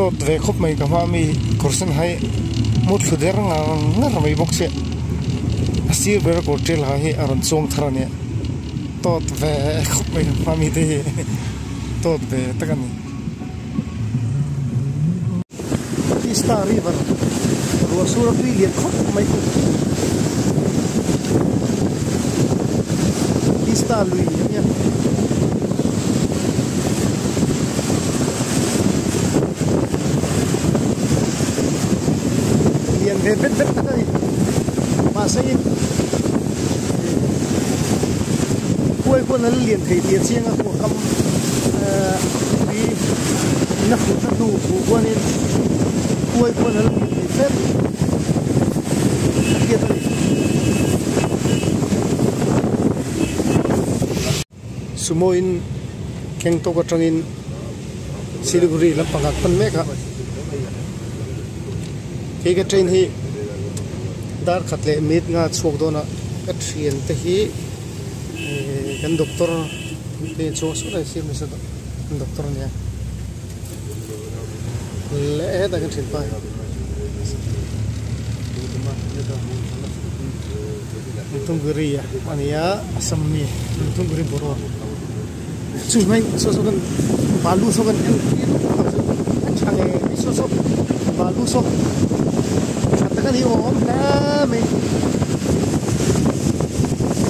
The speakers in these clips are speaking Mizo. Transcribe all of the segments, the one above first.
Tawt ve khawp mai ka hma ami kawr sen hai mutthlu der ngar ngar mai bawk sia a sir ber a kawr ṭial ha hi a rawn chuang thar a nia tawt ve khawp mai ka hma ami te hi tawt ve tak a ni. Tista river ruah sur a tui lian khawp mai khu Tista lui a nia. Lian ve vet vet tak a ni mahse in khuai khuan a la lian thei tih a chiang a khuah kam ehh tui in a fuh na hnu fuh khuanin khuai khuan a la lian thei hle tih a hriat a ni. Sumo in Gangtok atangin Siliguri lampang ah pan mek a kei ka train hi dar khat leh minute nga chhuak dawn a ka thian te hi ihh kan doctor te chuang sawn a siam nasa tawh an doctor a nia leh hetah kan thianpa hi. Thungguri a nia Assam mi Thungguri boro chu hmai saw saw kan balu saw kan en a tha ngei mai saw saw balu saw tha tak a ni awm hle mai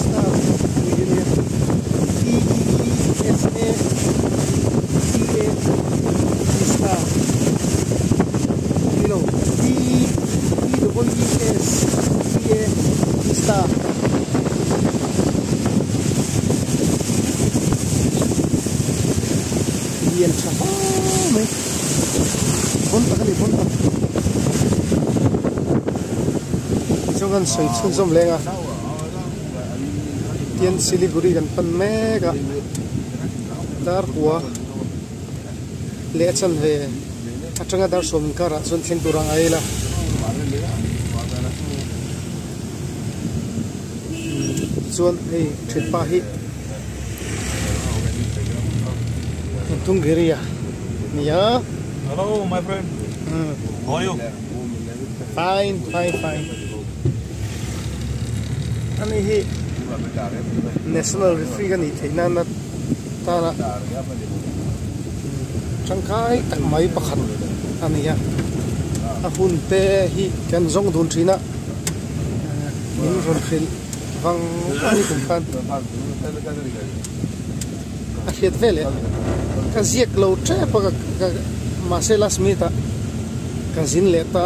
star tui a nia T E E S A T A star ni lo T E double E S T A star. Lian tha hle mai bawn tak a ni bawn tak tichuan kan sawi chhunzawm leng a tian siliguri kan pan mek a dar kua leh a chanve atanga dar sawm inkarah chuan thleng tur ang a ila. Chuan hei thianpa hi Thunggiri a nia. Hello my friend. How are you? Fine, fine, fine. Ani hi national referee ka nih theih nana tana tangkai tak mai pakhat a ni a. A hun te hi kan zawng dun thin a. Min rawn hrilh vang a ni kum khan a hriat vel eh ka ziak lo tep a ka mahse last minute ah ka zin leh ta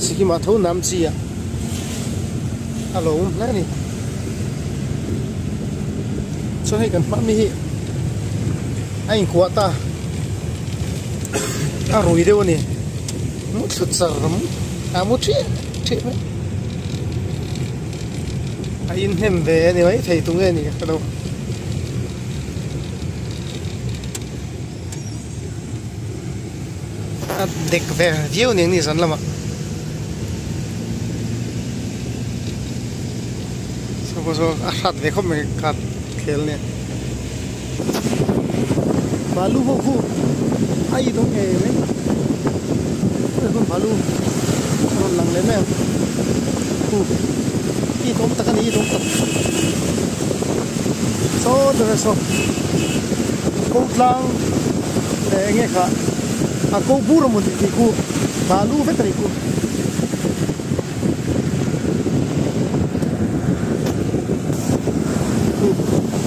Sikkim ah tho nam chi ah a lo awm hle a ni chuan hei kan hma mi hi a inkuah ta a rui deuh a ni. Mu thlu char a mu thih thih mai a inhnem ve a ni mai thei tunge ni ka hrelo a dek ve viau aniang ni zan lamah suppose a hrat ve khawp mai card khel nia balu ho khu a i dawng ngei mai hei hun balu a rawn lang leh mai ang khu i dawng tak a ni i dawng tak saw ber saw ko tlang leh eng nge kha a ko bur a maw tih tih khu balu vek a ni khu.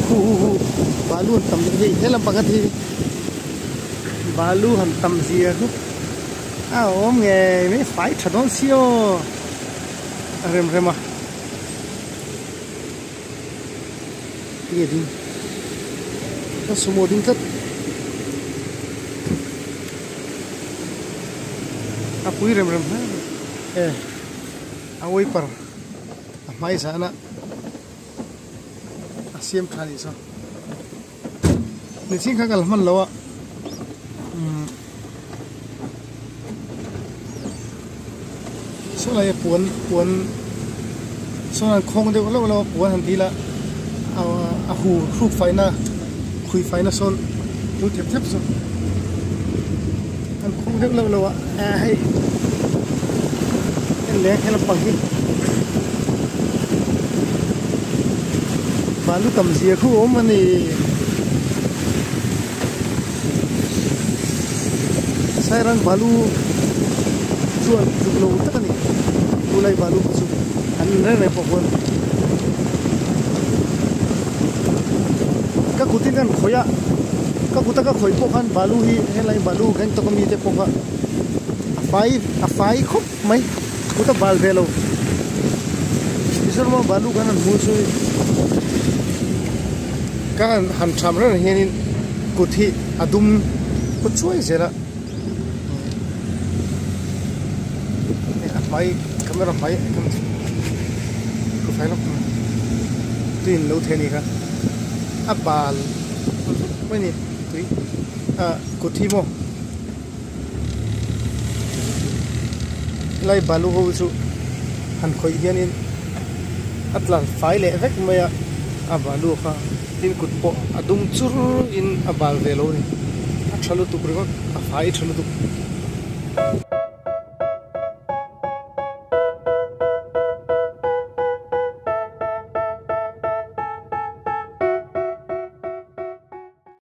Hu hu hu balu han tam hei helam pakhat hi balu han tam zia chu a awm ngei mai fai tha dawn si aw a rem rem a tinge ding ka sumo ding tlat a pui rem rem hle mai e a wiper a hmai zan a a siam tha anih chu mihring kha kal hman lo a umm saw lai a puan puan saw an khawng deuh hlauh hlauh a puan han dil a a hu hruk faina khui faina sawn tul thep thep chu an khawng. deuh loh loh a hei en leh he lampang hi balu tam zia khu a awm a ni. Sairang balu chuan tluk lo tak a ni tulai balu kha chu an reng reng pawh khuan ka kutin kan khawih a ka kuta ka khawih pawh khan balu hi helai balu Gangtok ami te pawh kha a fai a fai khawp mai kuta bal ve lo Mizoram a balu khan an hmu chu ka han tham reng hianin kut hi a dum kut chuai zel a a hmai camera hmai thu fai lawk tui in lo thei a ni kha a bal mai a ni tui ah kut hi maw lai balu ho chu han khawih hianin a tlan fai leh vek mai a a balu kha tin kut pawh a dum chur in a bal ve lo a ni a tha lutuk ringawt a fai tha lutuk.